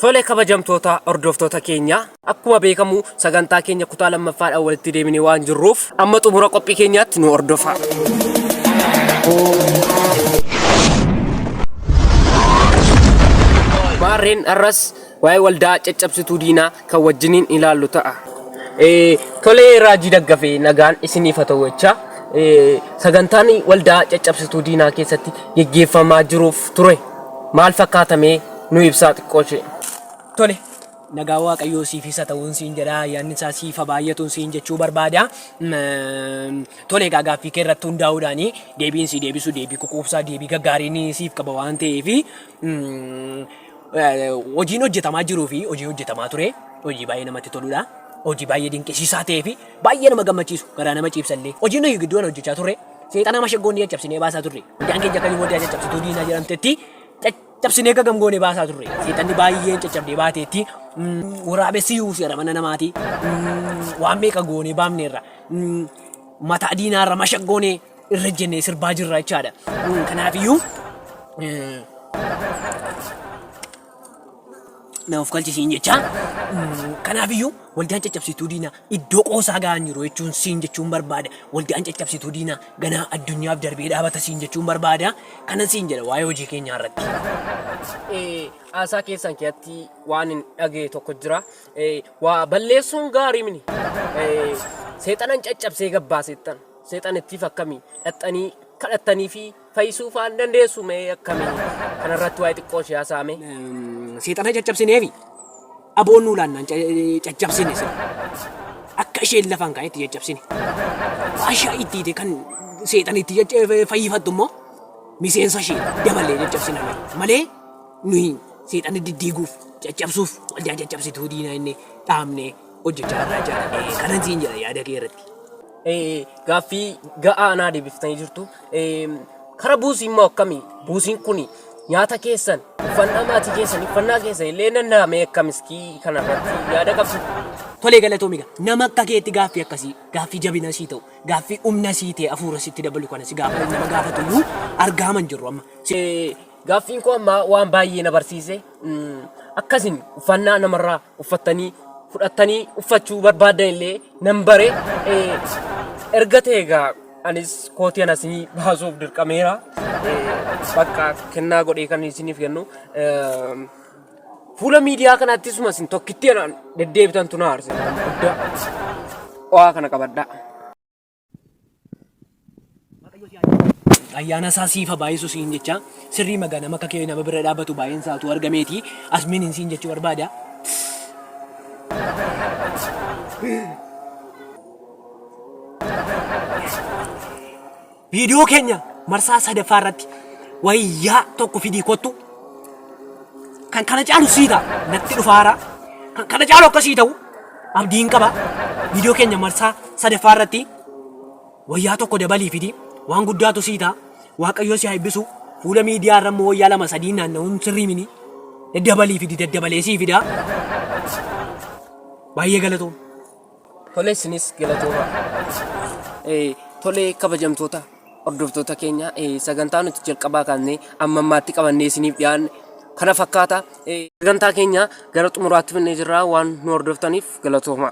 Tole kabajamtoota hordoftoota keenya akkuma beekamu sagantaa keenya kutaa lammaffaadhaan walitti deebinee waan jirruuf amma xumura qophii keenyaatti nu hordofaa. Maarreen har'as waa'ee waldaa caccabsituu diinaa kan wajjiniin ilaallu ta'a. Tolee Raajii Daggafee nagaan isiniif haa ta'u jechaa sagantaan waldaa caccabsituu diinaa keessatti geggeeffamaa jiruuf ture maal fakkaatamee nu ibsaa xiqqoo ishee. Tole nagaa waaqayyoo siifis haa ta'uun siin jedha ayyaanni isaa siif haa baay'atuun siin jechuu barbaada. Tole egaa gaaffii kee irratti hundaa'uudhaan deebiin sii deebisu deebii kukuubsaa deebii gaggaariin siif qaba waan ta'eef Hojiin hojjetamaa jiruu fi hojii hojjetamaa ture hojii baay'ee namatti toludha. Hojii baay'ee dinqisiisaa ta'ee fi baay'ee nama gammachiisu garaa nama ciibsallee. Hojiin nuyi gidduu kana hojjechaa turre seexana mashaggoonni caccabsinee baasaa turre. Waldaan keenya akka waldaa caccabsituu diinaa jedhamtetti caccabsinee gagam goonee baasaa turre. Seexanni baay'een caccabdee baateetti. Waraabessi yuuseera mana namaati. Waan meeqa goonee baafneerra. Mataa diinaarra mashaggoonee irra jennee sirbaa jirra jechaadha. Kanaafiyyuu na of galchisiin jecha. Kanaafiyyuu waldaan caccabsituu diinaa iddoo qoosaa ga'an jiru jechuun siin jechuun barbaada. Waldaan caccabsituu diinaa ganaa addunyaaf darbee dhaabata siin jechuun barbaada. Kanan siin jedha waa'ee hojii keenyaa irratti. Haasaa keessan keessatti waan hin dhaga'e tokko jira. Waa balleessuun gaarii mini. Seexanan caccabsee gabbaaseettan. Seexanittiif akkamii dhaqxanii kadhattanii fi fayyisuu faan dandeessu mee akkamii kanarratti waa'ee xiqqoo ishee haasa'ame. Seexana caccabsineefi aboon nuu laannaan caccabsine sila. Akka isheen lafaan kaa'etti caccabsine. Waashaa itti hiite kan seexanitti fayyifattu immoo miseensa ishee daballee caccabsina malee nuyi seexana diddiiguuf caccabsuuf waldaa caccabsituu diinaa inni dhaabnee hojjechaa irraa jira. Kanan siin jedha yaada kee irratti. Gaaffii ga'aa naa deebiftanii jirtu. Kara buusii immoo akkamii? Buusiin kun nyaata keessan, uffannaa maatii keessan, uffannaa keessan illee danda'amee akkamiskii kana irratti yaada qabdu? Tolee galatoomi egaa nama akka keetti gaaffii akkasii gaaffii jabina sii ta'u gaaffii humna sii ta'e hafuura sitti dabalu kana si gaafa nama gaafatu iyyuu argaaman jirru amma. Gaaffiin koo ammaa waan baay'ee na barsiise. Akkasin uffannaa namarraa uffattanii fudhattanii uffachuu barbaaddan illee nan bare. Erga ta'e egaa anis kootii ana isinii baasuuf dirqameera. Bakka kennaa godhee kan isiniif kennu. Fuula miidiyaa kanaatti isuma isin tokkittii anaan deddeebitantu na aarse. Guddaa. Ho'aa kana qabadhaa. Ayyaana isaa siif haa baay'isu siin jecha sirrii magaa nama akka kee nama bira dhaabatu baay'een isaatu argameeti asmiin hin siin jechuu barbaada. Viidiyoo keenya marsaa sadaffaa irratti wayyaa tokko fidii kottu kan kana caalu sii ta'a natti dhufaara kan kana caalu akka sii ta'u abdiin qaba viidiyoo keenya marsaa sadaffaa irratti wayyaa tokko dabalii fidi waan guddaatu sii ta'a waaqayyo si haa eebbisu fuula miidiyaa irra immoo wayyaa lama sadii naanna'uun sirrii mini daddabalii fidi daddabalee sii fida baay'ee galatoom. Tole isinis galatooma. Tole kabajamtoota hordoftoota keenya sagantaa nuti jalqabaa kaasnee amma ammaatti qabannee isiniif dhiyaanne kana fakkaata. Sagantaa keenya gara xumuraatti finnee jirra waan nu hordoftaniif galatooma.